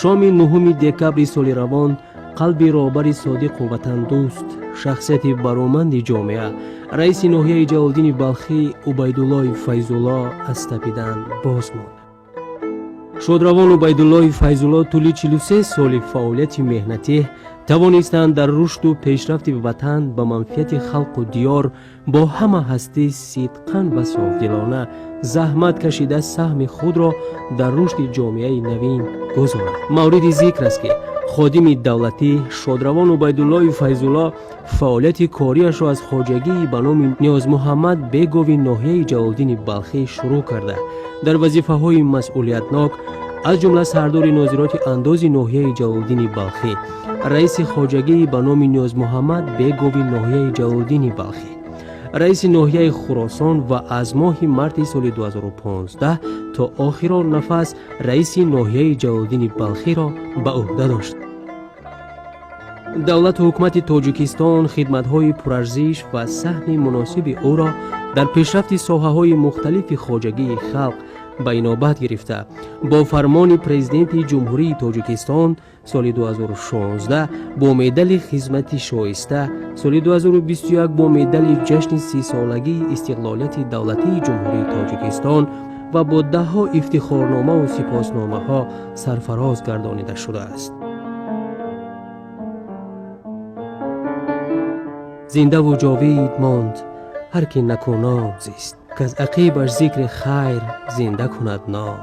Шоми 9 декабри соли равон қалби роҳбари содиқу ватандӯст, шахсияти бароманди ҷомеа, раиси ноҳияи Ҷалолиддини Балхӣ Убайдуллои Файзулло аз тапидан боз монд. Шодравон Убайдуллои Файзулло тӯли 43 соли фаъолияти меҳнатӣ тавонистанд дар рушду пешрафти ватан ба манфиати халқу диёр бо ҳама ҳастӣ, сидқан ва софдилона заҳмат кашида, саҳми худро дар рушди ҷомеаи навин гузорад. Мавриди зикр аст, ки ходими давлатӣ шодравон Убайдуллои Файзулло фаъолияти кориашро аз хоҷагии ба номи Ниёзмуҳаммад Бегови ноҳияи Ҷалолиддини Балхӣ шурӯъ карда, дар вазифаҳои масъулиятнок, аз ҷумла сардори нозироти андози ноҳияи Ҷалолиддини Балхӣ, раиси хоҷагии ба номи Ниёзмуҳаммад Бегови ноҳияи Ҷалолиддини Балхӣ, раиси ноҳияи Хуросон ва аз моҳи марти соли 2015 то охирон нафас раиси ноҳияи Ҷалолиддини Балхиро ба ӯҳда дошт. Давлату ҳукумати Тоҷикистон хидматҳои пурарзиш ва саҳми муносиби ӯро дар пешрафти соҳаҳои мухталифи хоҷагии халқ ба инобат гирифта, бо фармони Президенти Ҷумҳурии Тоҷикистон соли 2016 бо медали «Хизмати шоиста», соли 2021 бо медали ҷашни 30-солагии истиқлолияти давлатии Ҷумҳурии Тоҷикистон ва бо даҳҳо ифтихорномаву сипосномаҳо сарфароз гардонида шудааст. Зиндаву ҷовид монд ҳар ки накӯном зист, каз ақибаш зикри хайр зинда кунад ном.